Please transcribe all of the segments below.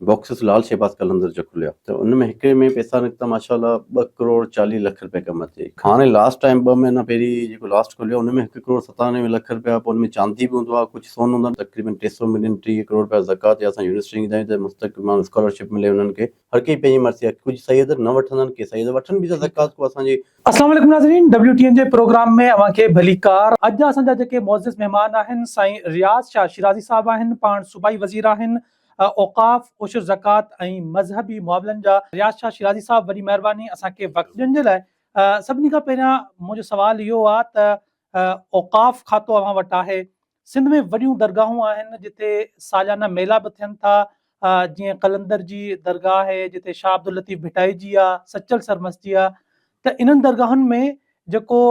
Boxes Lal Shahbaz Qalandar جو کليا ته ان ۾ هڪڙي ۾ پئسا نڪتا ماشاء الله ٻه ڪروڙ 40 لک روپيه ڪم ٿي. هاڻي لاسٽ ٽائيم ٻه مهينا پهرين جيڪو لاسٽ کليو ان ۾ هڪ ڪروڙ 97 لک روپيا پوء ان ۾ چاندي به هوندو آهي ڪجهه سون هوندو آهي تقريبن 300 ملين 30 ڪروڙ روپيا زڪوات يا اسان يونيورسٽي ايندا آهيون ته مستقبل مان اسڪالرشپ ملي انهن کي هر ڪنهن پنهنجي مرضي آهي ڪجهه سيد نه وٺندا آهن ڪي سيد وٺن به ٿا زڪوات ڪو اسان جي السلام عليڪم ناظرين ڊبليو ٽي اين جي پروگرام ۾ اوهان کي ڀليڪار اڄ جا اسان جا جيڪي معزز مهمان آهن سائين رياض شاهه شيرازي صاحب آهن پاڻ صوبائي وزير آهن اوقاف عشر زڪوات ۽ مذهبي معاملن جا رياض شاهه شيرازي صاحب وڏي مهرباني اسان کي وقت ڏيڻ جي لاء سڀني کان پهريان منهنجو سوال اهو آهي ته اوقاف کاتو اوهان وٽ آهي سنڌ ۾ وڏيون درگاهون آهن جتي ساليانا ميلا به ٿين ٿا جيئن قلندر جي درگاهه آهي جتي شاهه عبداللطيف ڀٽائي جي آ سچل سرمست جي آ ته انهن درگاهن ۾ جيڪو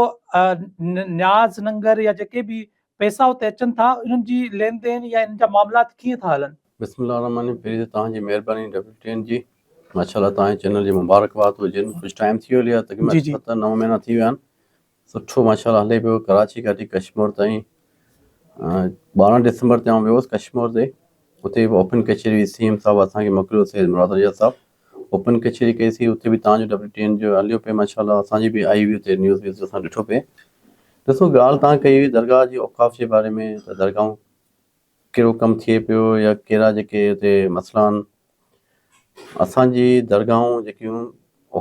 نياز ننگر يا جيڪي به پئسا اتي اچن ٿا انهن جي لين دين يا انهن جا معاملات ڪيئن ٿا هلن؟ بسم الله الرحمن الرحيم پهرين ته توهان جي مهرباني ڊبليو ٽي اين جي ماشاءالله توهان جي چينل جي مبارڪباد هجن ڪجهه ٽائيم ٿي ويو آهي تقريبن 7 9 مهينا ٿي ويا آهن سٺو ماشاءالله هلي پيو ڪراچي کان وٺي ڪشمور تائين 12 ڊسمبر تي آئون ويو هوس ڪشمور تي اتي به اوپن ڪچهري هئي سي ايم صاحب اسان کي موڪليو سيد مراد علي صاحب اوپن ڪچهري ڪئي سي اتي به تان جو ڊبليو ٽي اين جو هليو پئي ماشاءالله اسان جي به آئي هئي اتي نيوز ويوز اسان ڏٺو پئي ڏسو ڳالهه تان ڪئي هئي درگاهه جي اوقاف جي باري ۾ ته درگاهون ڪهڙو ڪم ٿئي پيو يا ڪهڙا جيڪي اتي مسئلا آهن اسان جي درگاهون جيڪيون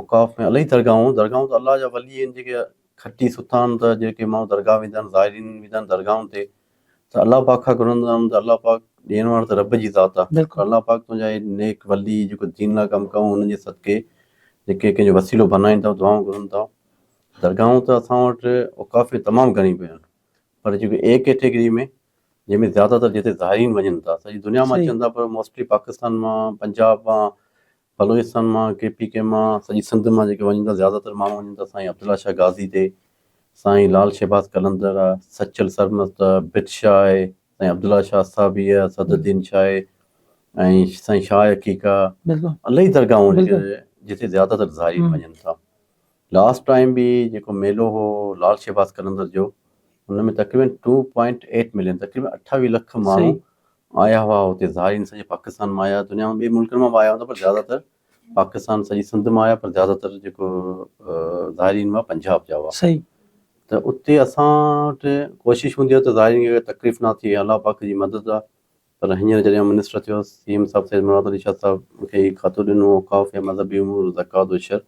اوقاف ۾ الاهي درگاهون درگاهون ته الله جا ولي آهن جيڪي کٽي ستا آهن ته جيڪي ماڻهو درگاهه ويندا آهن زائرين ويندا آهن درگاهن تي ته الله پاڪ کان گهرندا آهن ته الله پاڪ ڏيڻ وارو ته رب جي ذات آهي الله پاڪ تنهنجا هي نيڪ ولي جيڪو دين لاء ڪم ڪيون انهن جي صدقي جيڪي ڪنهن جو وسيلو بنائين ٿا دعائون گهرن ٿا درگاهون ته اسان وٽ اوقاف ۾ تمام گهڻيون پيون آهن پر جيڪو اي ڪيٽيگري ۾ جنهن ۾ زياده تر جتي زائرين وڃن ٿا سڄي دنيا مان اچن ٿا پر موسٽلي پاڪستان مان پنجاب مان بلوچستان مان ڪي پي ڪي مان سڄي سنڌ مان جيڪي وڃن ٿا زياده تر ماڻهو وڃن ٿا سائين عبدالله شاهه غازي تي سائين لال شهباز قلندر آ سچل سرمست آ ڀٽ شاهه آهي سائين عبدالله شاهه صاحبي آ صدر الدين شاهه آهي ۽ سائين شاهه عقيق آ الاهي درگاهون جتي زياده تر زائرين وڃن ٿا لاسٽ ٽائيم به جيڪو ميلو هو لال شهباز قلندر جو ان ۾ تقريبن ٽو پوائنٽ ايٽ ملين تقريبن 28 لک ماڻهو آيا هئا اتي زائرين سڄي پاڪستان مان آيا دنيا ۾ ٻي ملڪن مان به آيا هوندا پر زياده تر پاڪستان سڄي سنڌ مان آيا پر زياده تر جيڪو زائرين هئا پنجاب جا هئا صحيح ته اتي اسان وٽ ڪوشش هوندي آهي ته زائرين کي تڪليف نه ٿئي الله پاڪ جي مدد آهي پر هينئر جڏهن آئون منسٽر ٿيو هوس، سي ايم صاحب سيد مراد علي شاهه صاحب مون کي هي کاتو ڏنو اوقاف يا مذهبي امور، زڪوات عشر،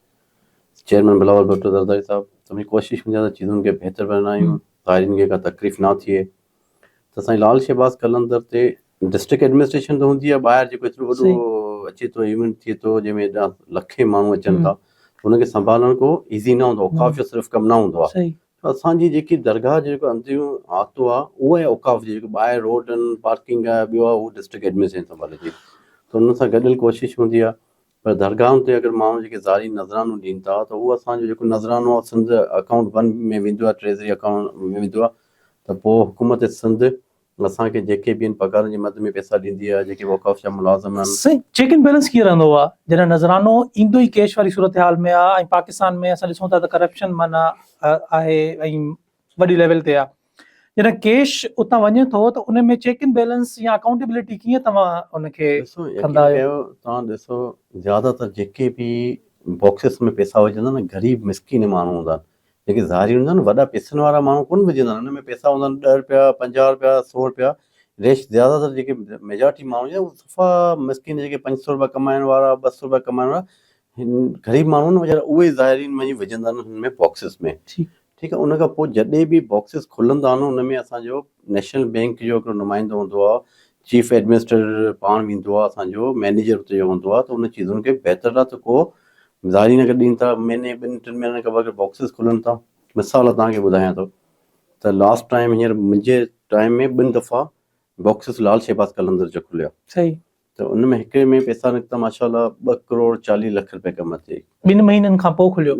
چيئرمين بلاول ڀٽو زرداري صاحب ته منهنجي ڪوشش هوندي آهي ته چيزن کي بهتر بنايون، زائرين کي ڪا تڪليف نه ٿئي ته سائين لال شهباز قلندر تي ڊسٽرڪٽ ايڊمنسٽريشن ته هوندي آهي ٻاهر جيڪو ايترو وڏو اچي ٿو ايونٽ ٿئي ٿو جنهن ۾ ايڏا لکين ماڻهو اچن ٿا ان کي سنڀالڻ ڪو ايزي نه هوندو اوقاف جو صرف ڪم نه هوندو آهي. اسان جي جيڪي درگاهه جو جيڪو اندريون احاطو آهي اهو آهي اوقاف جي جيڪو ٻاهر روڊ آهن پارڪنگ آهي ٻيو آهي اهو ڊسٽرڪٽ ايڊمنسٽريشن سنڀالي ٿي ته انهن سان گڏيل ڪوشش هوندي آهي پر درگاهن تي اگر ماڻهو جيڪي زاري نذرانو ڏين ٿا ته اهو اسان جو جيڪو نذرانو آهي سنڌ اڪائونٽ ون ۾ ويندو آهي ٽريزري اڪائونٽ ۾ ويندو آهي ته پوء حڪومت سنڌ اسان کي جيڪي به آهن پگهارن جي مد ۾ پئسا ڏيندي آهي جيڪي به اوقاف جا ملازم آهن. سائين چيڪ اينڊ بيلنس ڪيئن رهندو آهي جڏهن نذرانو ايندو ئي ڪيش واري صورتحال ۾ آهي ۽ پاڪستان ۾ اسان ڏسون ٿا ته ڪرپشن معنيٰ آهي ۽ وڏي ليول تي آهي جڏهن ڪيش اتان وڃي ٿو ته ان ۾ چيڪ اينڊ بيلنس يا اڪائونٽيبلٽي ڪيئن توهان ان کي ڏسو يقين ڪيو توهان ڏسو زياده تر جيڪي به باڪسز ۾ پئسا وجهندا آهن غريب مسڪين ماڻهو هوندا آهن جيڪي ظاهري هوندا آهن وڏا پئسن وارا ماڻهو ڪونه وجهندا آهن ان ۾ پئسا هوندا آهن 10 روپيا 50 روپيا 100 روپيا ريش زياده تر جيڪي ميجارٽي ماڻهو هوندا آهن اهي صفا مسڪين جيڪي 500 روپيا ڪمائڻ وارا 200 روپيا ڪمائڻ وارا غريب ماڻهو آهن ويچارا اهي ظاهرين وڃي وجهندا آهن هن ۾ باڪسز ۾ ٺيڪ آهي ان کان پوء جڏهن به باڪسز کلندا آهن ان ۾ اسان جو نيشنل بينڪ جو هڪڙو نمائندو هوندو آهي چيف ايڊمنسٽريٽر پاڻ ويندو آهي اسان جو مئنيجر اتي جو هوندو آهي ته ان چيزن کي بهتر لاء ته ڪو ظاهري نه ڏين ٿا مهيني ٻن ٽن مهينن کان پوء باڪسز کلن ٿا مثال توهان کي ٻڌايان ٿو ته لاسٽ ٽائيم هينئر منهنجي ٽائيم ۾ ٻن دفعا باڪسز لال شهباز قلندر جو کليا صحيح ته ان ۾ هڪڙي ۾ پئسا نڪتا ماشاء الله 2 ڪروڙ 40 لک روپيه ڪم ٿي. ٻن مهينن کان پوء کليو.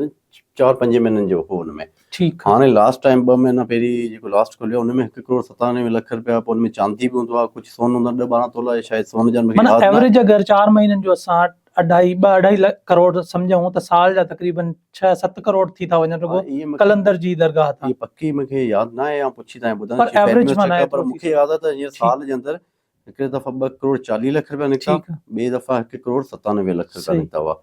چار پنج مهينن جو هو ان ۾. ٺيڪ. هاڻي لاسٽ ٽائيم ٻه مهينا پهرين جيڪو لاسٽ کليو ان ۾ 1 ڪروڙ 97 لک روپيا پوء ان ۾ چاندي به هوندو آهي ڪجهه سون هوندو آهي ڏھ ٻارهن تولا شايد سون هجن مونکي معنيٰ ياد ناهي. ايوريج اگر چار مهينن جو اسان اڍائي ٻه اڍائي لک ڪروڙ سمجهون ته سال جا تقريبن ڇهه ست ڪروڙ ٿي ٿا وڃن رڳو قلندر جي درگاهه تان. اهي پڪي مونکي ياد ناهي آئون پڇي تانکي ٻڌايان پر ايوريج معنيٰ پر مونکي ياد آهي ته هينئر سال جي اندر هڪڙي دفعا ٻه ڪروڙ 40 لک رپيا نڪتا، ٻئي دفعا 1 ڪروڙ 97 لک رپيا نڪتا هئا.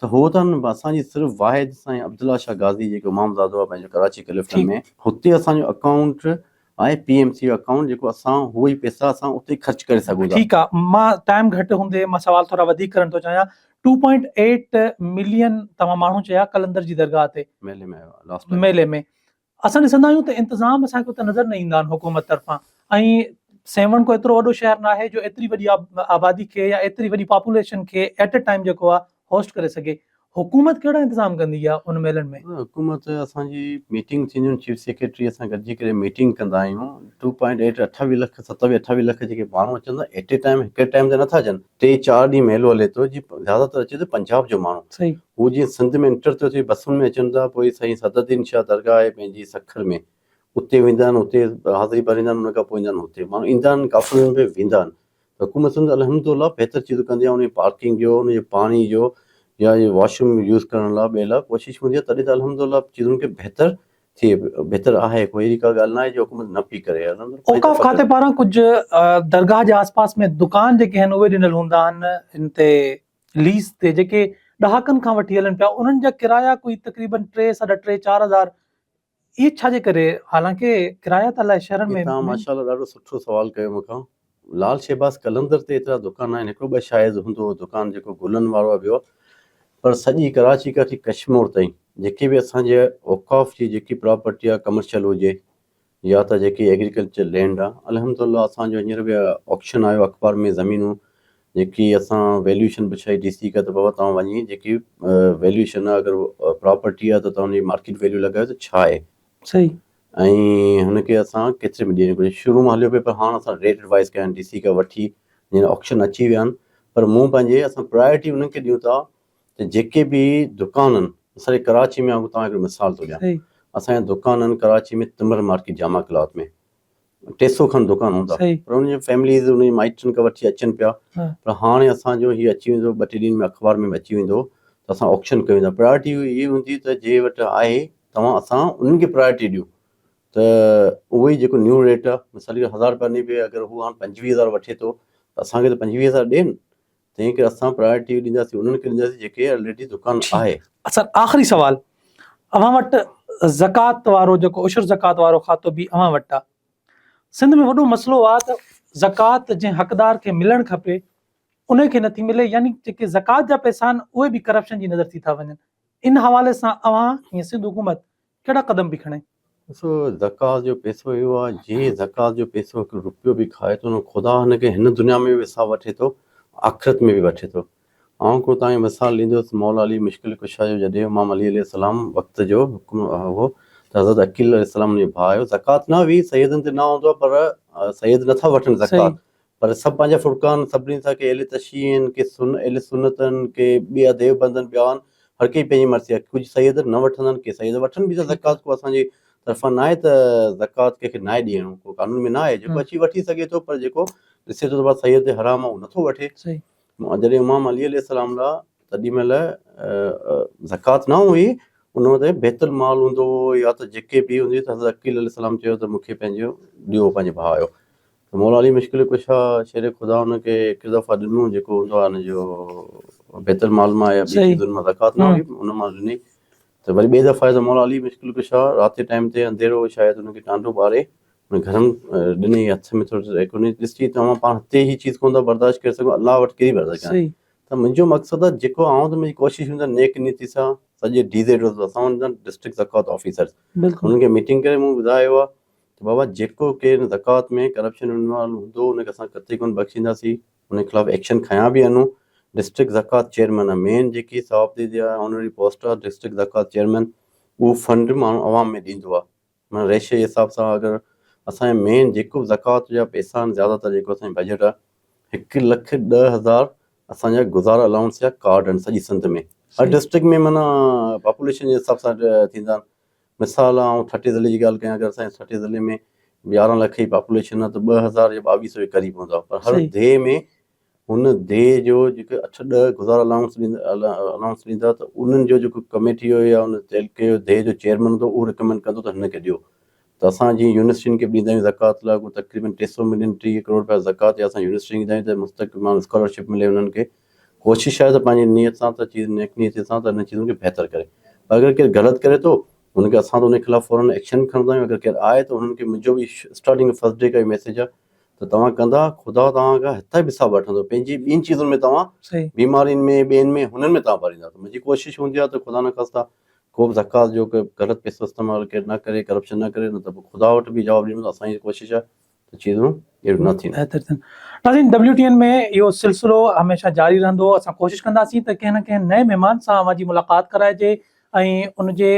ته هو ته اسان جي صرف واحد سائين عبدالله شاهه غازي جيڪو امام زادو آهي پنهنجو ڪراچي ڪلفٽن ۾، هتي اسان جو اڪائونٽ آهي پي ايم سي جو اڪائونٽ جيڪو اسان هو ئي پئسا اسان اتي خرچ ڪري سگهون ٿا. ٺيڪ آ مان ٽائيم گهٽ هوندي مان سوال ٿورا وڌيڪ ڪرڻ ٿو چاهيان ٽو پوائنٽ ايٽ ملين توهان ماڻهو چيا قلندر جي درگاهه تي ميلي ۾ آيو لاسٽ ٽائيم ميلي ۾ اسان ڏسندا آهيون ته انتظام اسان کي اتي نظر نه ايندا آهن حڪومت طرفان ۽ سيوهڻ ڪو ايترو وڏو شهر نه آهي جو ايتري وڏي آبادي کي يا ايتري وڏي پاپوليشن کي ايٽ اي ٽائيم جيڪو آهي هوسٽ ڪري سگهي. حڪومت ڪهڙا انتظام ڪندي آهي ان ميلن ۾؟ حڪومت اسان جي ميٽنگ ٿينديون آهن چيف سيڪريٽري سان گڏجي ڪري ميٽنگ ڪندا آهيون ٽو پوائنٽ ايٽ اٺاويهه لک ستاويهه اٺاويهه لک جيڪي ماڻهو اچن ٿا ايٽ اي ٽائيم هڪ ٽائيم تي نٿا اچن ٽي چار ڏينهن ميلو هلي ٿو جي زياده تر اچي ٿو پنجاب جو ماڻهو صحيح. هو جيئن سنڌ ۾ انٽر ٿيو ٿي بسن ۾ اچن ٿا پوء سائين صدرالدين شاهه درگاهه آهي پنهنجي سکر ۾ اتي ويندا آهن اتي حاضري ڀريندا آهن ان کان پوء ايندا آهن هتي ماڻهو ايندا آهن قافلن ۾ ويندا آهن ته حڪومت سنڌ الحمد الله بهتر چيزون ڪندي آهي ان جي پارڪنگ جو ان جي پاڻي جو يا واش روم يوز ڪرڻ لاء ٻئي لاء ڪوشش هوندي آهي تڏهن ته الحمد الله چيزن کي بهتر ٿئي بهتر آهي ڪوئي اهڙي ڪا ڳالهه ناهي جو حڪومت نه پئي ڪري. اوقاف کاتي پاران ڪجهه درگاهه جي آس پاس ۾ دڪان جيڪي آهن اهي ڏنل هوندا آهن ان تي ليز تي جيڪي ڏهاڪن کان وٺي هلن پيا انهن جا ڪرايا ڪوئي تقريبن ٽي ساڍا ٽي چار هزار اهي ڇا جي ڪري حالانڪه ڪرايا ته الائي شهرن ۾ توهان ماشاء الله ڏاڍو سٺو سوال ڪيو مون کان لال شهباز قلندر تي ايترا دڪان آهن هڪڙو ٻه شايد هوندو هو دڪان جيڪو گلن وارو آهي ٻيو پر سڄي ڪراچي کان وٺي ڪشمور تائين جيڪي به اسان جي اوقاف جي جيڪي پراپرٽي آهي ڪمرشل هجي يا ته جيڪي ايگريڪلچر لينڊ آهي الحمد الله اسان جو هينئر به آڪشن آيو اخبار ۾ زمينون جيڪي اسان ويليوشن پڇائي ڊي سي کان ته بابا توهان وڃي جيڪي ويليوشن آهي اگر پراپرٽي آهي ته توهان جي مارڪيٽ ويليو لڳايو ته ڇا آهي صحيح ۽ هن کي اسان ڪيتري ۾ ڏيڻ گهرجي شروع مان هليو پئي پر هاڻ اسان ريٽ ايڊوائز ڪيا آهن ڊي سي کان وٺي جيئن آڪشن اچي ويا آهن پر مون پنهنجي اسان پرائرٽي انهن کي ڏيون ٿا ته جيڪي به دڪان آهن اسان جي ڪراچي ۾ آئون توهان هڪڙو مثال ٿو ڏيان اسان جا دڪان آهن ڪراچي ۾ تمر مارڪيٽ جامع ڪلاٿ ۾ 300 کن دڪان هوندا پر ان جي فيمليز ان جي مائٽن کان وٺي اچن پيا پر هاڻي اسان جو هي اچي ويندو ٻه ٽي ڏينهن ۾ اخبار ۾ به اچي ويندو ته اسان آڪشن ڪيون ٿا پرائرٽي هي هوندي ته جي وٽ آهي توهان اسان انهن کي پرائرٽي ڏيون ته اهو ئي جيڪو نيو ريٽ آهي مثال جي هزار رپيا ڏئي پئي اگر هو هاڻ 25000 وٺي ٿو ته اسان کي ته 25000 ڏين تنهن ڪري اسان پرائرٽي ڏينداسين انهن کي ڏينداسين جيڪي آلريڊي دڪان آهي. سر آخري سوال اوهان وٽ زڪوات وارو جيڪو عشر زڪوات وارو کاتو به اوهان وٽ آهي سنڌ ۾ وڏو مسئلو آهي ته زڪوات جنهن حقدار کي ملڻ کپي ان کي نٿي ملي يعني جيڪي زڪوات جا پئسا آهن اهي به ڪرپشن جي نظر ٿي ٿا وڃن ان حوالي سان اوهان يا سنڌ حڪومت ڪهڙا قدم پئي کڻي؟ ڏسو زڪوات جو پئسو اهو آهي جنهن زڪوات جو پئسو هڪ روپيو به کائي ٿو نه خدا هن کي هن دنيا ۾ به حساب وٺي ٿو آخرت ۾ به وٺي ٿو آئون ڪو تائين مثال ڏيندس مولا علي مشڪل ڪشا جو جڏهن امام علي عليه السلام وقت جو حڪم هو ته حضرت عقيل عليه السلام جو ڀاء آيو زڪوات نه هئي سيدن تي نه هوندو آهي پر سيد نٿا وٺن زڪوات پر سڀ پنهنجا فرقا آهن، سڀني سان ڪي اهل تشيع آهن، ڪي سن اهل سنت آهن، ڪي ٻيا ديوبند آهن، ٻيا آهن، هر ڪنهن جي پنهنجي مرضي آهي، ڪجهه سيد نه وٺندا آهن، ڪي سيد وٺن به ٿا زڪوات، ڪو اسان جي طرفان ناهي ته زڪوات ڪنهن کي ناهي ڏيڻو، ڪو قانون ۾ ناهي، جيڪو اچي وٺي سگهي ٿو، پر جيڪو ڏسي ٿو ته بابا سيد تي حرام آهي اهو نٿو وٺي. جڏهن امام علي عليه السلام لاء تڏي مهل زڪوات نه هئي، ان وقت بيت المال هوندو هو يا ته جيڪي به هوندي ته حضرت عقيل عليه السلام چيو ته مون کي پنهنجو ڏيو پنهنجي ڀاء جو ته مولا علي مشڪل ڪشا شير خدا ان کي هڪ دفعا ڏنو جيڪو هوندو آهي ان جو بيت المال مان يا ٻي چيزن مان زڪوات نه هئي ان مان ڏني ته وري ٻئي دفعا آيو ته مولا علي مشڪل ڪشا رات جي ٽائيم تي انڌيرو هو شايد ان کي ٽانڊو ٻاري ان گهرم ڏني هٿ ۾ ٿورو هڪ ان ڏسي توهان پاڻ هتي هي چيز ڪونه ٿا برداشت ڪري سگهو الله وٽ ڪهڙي برداشت ڪرڻ ته منهنجو مقصد آهي جيڪو آئون ته منهنجي ڪوشش هوندي آهي نيڪ نيتي سان سڄي ڊي زيڊ اسان وٽ ڊسٽرڪٽ زڪوات آفيسرز انهن کي ميٽنگ ڪري مون ٻڌايو آهي ته بابا جيڪو ڪير زڪوات ۾ ڪرپشن انوالو هوندو ان کي اسان قطعي ڪونه بخشينداسين ان خلاف ايڪشن کنيا به آهن ڊسٽرڪٽ زڪوات چيئرمين آهي مين جيڪي صوابديدي آهي آنري پوسٽ آهي ڊسٽرڪٽ زڪوات چيئرمين اهو فنڊ ماڻهو عوام ۾ ڏيندو آهي معنيٰ ريشي جي حساب سان اگر اسان جا مين جيڪو به زڪوات جا پئسا آهن زياده تر جيڪو اسان جي بجيٽ آهي 1,10,000 اسان جا گذارا الائونس جا ڪارڊ آهن سڄي سنڌ ۾ هر ڊسٽرڪٽ ۾ معنيٰ پاپوليشن جي حساب سان ٿيندا آهن مثال آئون ٺٽي ضلعي جي ڳالهه ڪيان اگر اسان جي ٺٽي ضلعي ۾ 11 لک جي پاپوليشن آهي ته 2000 يا 2200 جي قريب هوندا پر هر ديهه ۾ هن ديهه جو جيڪي اٺ ڏهه گذار الائونس ڏيندا الائونس ڏيندا ته انهن جو جيڪو ڪميٽي جو يا ان تعلقي جو ديهه جو چيئرمين هوندو اهو رڪمينڊ ڪندو ته هن کي ڏيو ته اسان جيئن يونيورسٽين کي به ڏيندا آهيون زڪوات لاء ڪو تقريبن 300 ملين 30 ڪروڙ رپيا زڪوات جا اسان يونيورسٽين کي ڏيندا آهيون ته مستقبل مان اسڪالرشپ ملي انهن کي ڪوشش آهي ته پنهنجي نيت سان ته چيز نيڪ نيتي سان ته انهن چيزن کي بهتر ڪري پر اگر ڪير غلط ڪري ٿو ان کي اسان ته ان خلاف فورن ايڪشن کڻندا آهيون اگر ڪير آهي ته انهن کي منهنجو به اسٽارٽنگ فرسٽ ڊي کا ميسيج آهي ته توهان ڪندا خدا توهان کان هتان به حساب وٺندو پنهنجي ٻين چيزن ۾ توهان بيمارين ۾ ٻين ۾ هنن ۾ توهان ڀريندا ته منهنجي ڪوشش هوندي آهي ته خدا نخواسته ڪو به زڪوات جو غلط پئسو استعمال ڪير نه ڪري ڪرپشن نه ڪري نه ته پوء خدا وٽ به جواب ڏيڻو ته اسان جي ڪوشش آهي ته چيزون اهڙيون نه ٿين. بهتر ٿين. ناظرين ڊبليو ٽي اين ۾ اهو سلسلو هميشه جاري رهندو اسان ڪوشش ڪنداسين ته ڪنهن نه ڪنهن نئين مهمان سان اوهان جي ملاقات ڪرائجي ۽ ان جي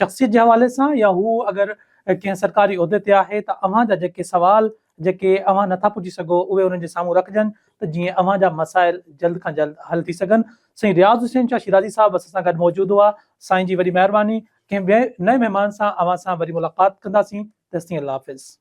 شخصيت جي حوالي سان يا هو اگر ڪنهن سرڪاري عهدي تي آهي ته اوهان جا جيڪي سوال جيڪي اوهان نٿا پڇي سگهو اهي انهن جي سامهون رکجن ته جيئن اوهان جا مسائل جلد کان جلد حل ٿي سگهن. سائين رياض حسين شاهه شيرازي صاحب اسان سان گڏ موجود هئا. سائين جي وڏي مهرباني. ڪنهن ٻئي نئين مهمان سان اوهان سان وري ملاقات ڪنداسين. تيستائين الله حافظ.